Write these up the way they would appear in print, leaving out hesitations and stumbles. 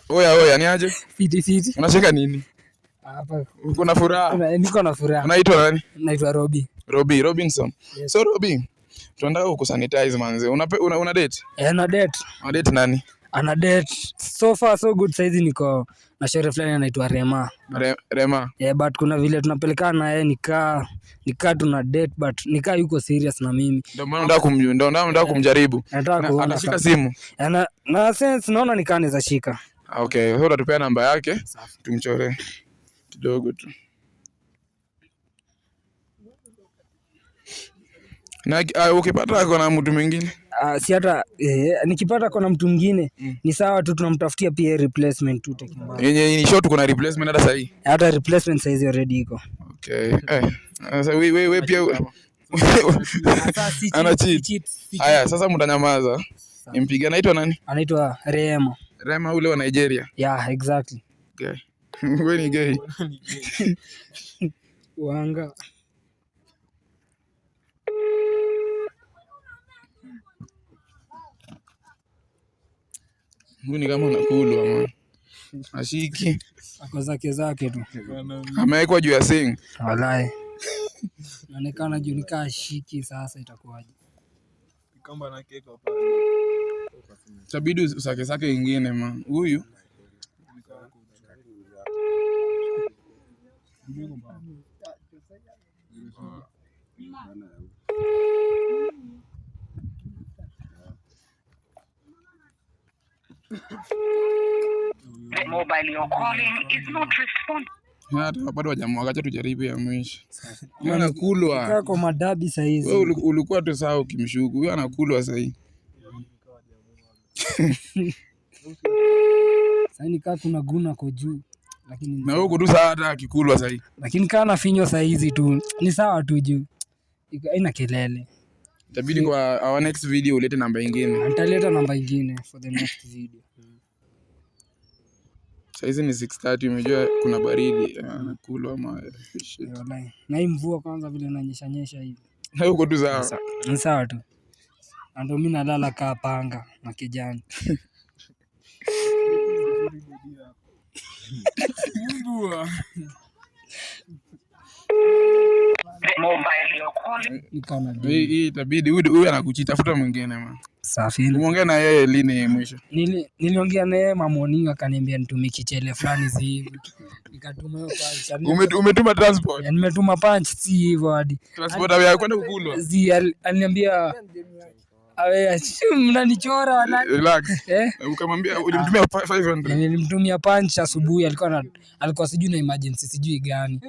Oya oya, ni aje? Fiti fiti. Unacheka nini? Hapa Uko na furaha? Niko na furaha. Unaitwa nani? Naitwa Robi. Robi Robinson. Yes. So Robi, tunataka kukusanitize manze. Una date? Eh, na date. Una date nani? Ana date. So far so good, saizi niko na shore fulani anaitwa Rema. Rema. Yeah, but kuna vile tunapelekana na yeye nikaa tuna date but nikaa yuko serious na mimi. Ndio maana unataka kumjaribu. Nataka kuona. Atashika simu. Na sense naona nikaa naweza shika. Okay, so utatupea namba yake tumchore kidogo tu. Na ukipata ako na mtu mwingine? Si hata nikipata kona mtu mwingine ni sawa tu, tunamtafutia pia replacement tu tekimba. Yenye ni short kuna replacement hata sahi. Hata replacement saizi already iko. Okay. Sasa we pia ana cheat. Haya, sasa mtanyamaza. Nimpiga, anaitwa nani? Anaitwa Rema. Rema ule wa Nigeria. Yeah, exactly. Okay. Wewe ni gay. Wanga. Huyu ni kama anakulwa man. Ashiki. Ako zake zake tu. Amewekwa juu ya sing. Walai. Naonekana juu nikaa shiki sasa itakuwaje? Itabidi usake sake ingine man. Huyu The mobile you're calling is not responding. Hata bado hajamwaga, acha tujaribu ya mwisho. Huyu anakulwa. Kaa kwa madabi saizi. Wewe ulikuwa tu sawa ukimshuku. Huyu anakulwa sahii. Sasa nikaa kuna guna kwa juu. Lakini Na wewe uko tu sawa hata akikulwa sahii. Lakini kaa nafinywa saizi tu ni sawa tu juu. Haina kelele. Itabidi kwa our next video ulete namba ingine. Nitaleta namba ingine for the next video. Saizi ni 6:30, umejua kuna baridi. Anakulwa ama shit. Walai. Na hii mvua kwanza vile inanyesha nyesha hivi. Na uko tu sawa. Ni sawa tu. Na ndio mimi nalala kaa panga na kijani. The mobile you're calling. Nikaona Hii itabidi huyu anakuchitafuta mwingine man. Safi. Umeongea na yeye lini mwisho? Niliongea na yeye mamoni akaniambia nitumie kichele fulani si hivi. Nikatuma hiyo punch. Umetuma transport? Ya, nimetuma punch si hivyo hadi. Transport ya kwenda kukulwa. Si aliniambia awe mnanichora wala. Relax. Eh? Ukamwambia ulimtumia 500. Nilimtumia punch asubuhi, alikuwa sijui na emergency sijui gani.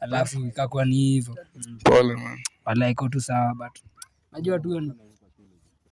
Alafu ikakuwa ni hivyo. Pole man. Wala iko tu sawa but najua tu